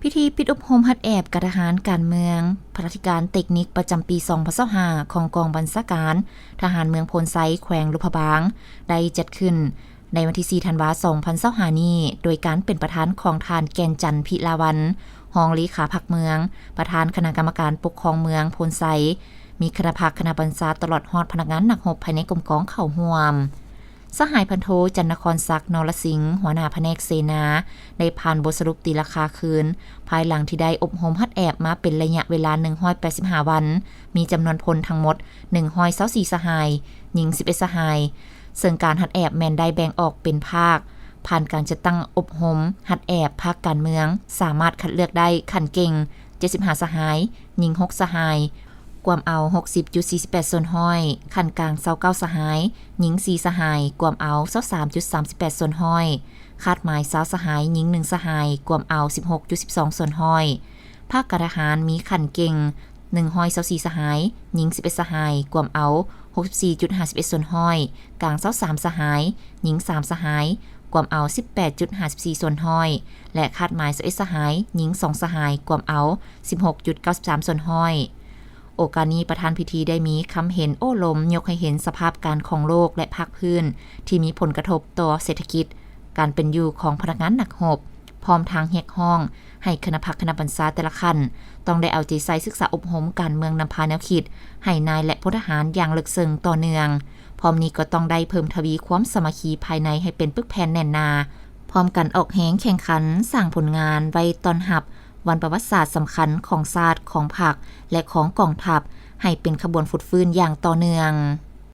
ພິທີປິດອົບຮົມຫັດແອບການທະຫານການເມືອງ ພັດທະການເຕັກນິກປະຈຳປີສອງພັນຊາວຫ້າ ຂອງກອງບັນຊາການທະຫານເມືອງໂພນໄຊ ແຂວງຫຼວງພະບາງ ໄດ້ຈັດຂຶ້ນໃນວັນທີສີ່ທັນວາສອງພັນຊາວຫ້ານີ້ ໂດຍການເປັນປະທານຂອງທ່ານ ແກ່ນຈັນ ພິລາວັນ ຮອງເລຂາພັກເມືອງ ປະທານຄະນະກຳມະການປົກຄອງເມືອງໂພນໄຊ, ມີຄະນະພັກຄະນະບັນຊາຕະຫຼອດຮອດພະນັກງານນັກຮົບພາຍໃນກົມກອງເຂົ້າຮ່ວມ. ສະຫາຍພັນໂທ ຈັນນະຄອນສັກ ນໍລະສິງ ຫົວໜ້າພະແນກເສນາ ໄດ້ຜ່ານບົດສະຫຼຸບຕີລາຄາຄືນ ພາຍຫຼັງທີ່ໄດ້ອົບຮົມຫັດແອບມາເປັນໄລຍະເວລາໜຶ່ງຮ້ອຍແປດສິບຫ້າວັນ, ມີຈຳນວນພົນທັງໝົດໜຶ່ງຮ້ອຍຊາວສີ່ສະຫາຍ, ຍິງສິບເອັດສະຫາຍ, ເຊິ່ງການຫັດແອບແມ່ນໄດ້ແບ່ງອອກເປັນພາກ, ຜ່ານການຈັດຕັ້ງອົບຮົມຫັດແອບພາກການເມືອງ ສາມາດຄັດເລືອກໄດ້ຂັ້ນເກັ່ງເຈັດສິບຫ້າສະຫາຍ, ຍິງຫົກສະຫາຍ, ກວມເອົາຫົກສິບຈຸດສີ່ສິບແປດສ່ວນຮ້ອຍ, ຂັ້ນກາງຊາວເກົ້າສະຫາຍ, ຍິງສີ່ສະຫາຍ, ກວມເອົາຊາວສາມຈຸດສາມສິບແປດສ່ວນຮ້ອຍ, ຄາດໝາຍຊາວສະຫາຍ, ຍິງໜຶ່ງສະຫາຍ, ກວມເອົາສິບຫົກຈຸດສິບສອງສ່ວນຮ້ອຍ. ພາກການທະຫານມີຂັ້ນເກັ່ງໜຶ່ງຮ້ອຍຊາວສີ່ສະຫາຍ, ຍິງສິບເອັດສະຫາຍ, ກວມເອົາຫົກສິບສີ່ຈຸດຫ້າສິບເອັດສ່ວນຮ້ອຍ, ກາງຊາວສາມສະຫາຍ, ຍິງສາມສະຫາຍ, ກວມເອົາສິບແປດຈຸດຫ້າສິບສີ່ສ່ວນຮ້ອຍ ແລະ ຄາດໝາຍຊາວເອັດສະຫາຍ, ຍິງສອງສະຫາຍ, ກວມເອົາສິບຫົກຈຸດເກົ້າສິບສາມສ່ວນຮ້ອຍ. ໂອກາດນີ້ ປະທານພິທີໄດ້ມີຄຳເຫັນໂອ້ລົມຍົກໃຫ້ເຫັນສະພາບການຂອງໂລກ ແລະ ພາກພື້ນທີ່ມີຜົນກະທົບຕໍ່ເສດຖະກິດ, ການເປັນຢູ່ຂອງພະນັກງານນັກຮົບ, ພ້ອມທັງຮຽກຮ້ອງໃຫ້ຄະນະພັກຄະນະບັນຊາແຕ່ລະຂັ້ນ ຕ້ອງໄດ້ເອົາໃຈໃສ່ສຶກສາອົບຮົມການເມືອງນຳພາແນວຄິດໃຫ້ນາຍ ແລະ ພົນທະຫານຢ່າງເລິກເຊິ່ງຕໍ່ເນື່ອງ. ພ້ອມນີ້ກໍຕ້ອງໄດ້ເພີ່ມທະວີຄວາມສາມັກຄີພາຍໃນໃຫ້ເປັນປຶກແຜ່ນແໜ້ນໜາ, ພ້ອມກັນອອກແຮງແຂ່ງຂັນສ້າງຜົນງານໄວ້ຕ້ອນຮັບ ວັນປະຫວັດສາດສຳຄັນຂອງຊາດ, ຂອງພັກ ແລະ ຂອງກອງທັບ ໃຫ້ເປັນຂະບວນຟົດຟື້ນຢ່າງຕໍ່ເນື່ອງ.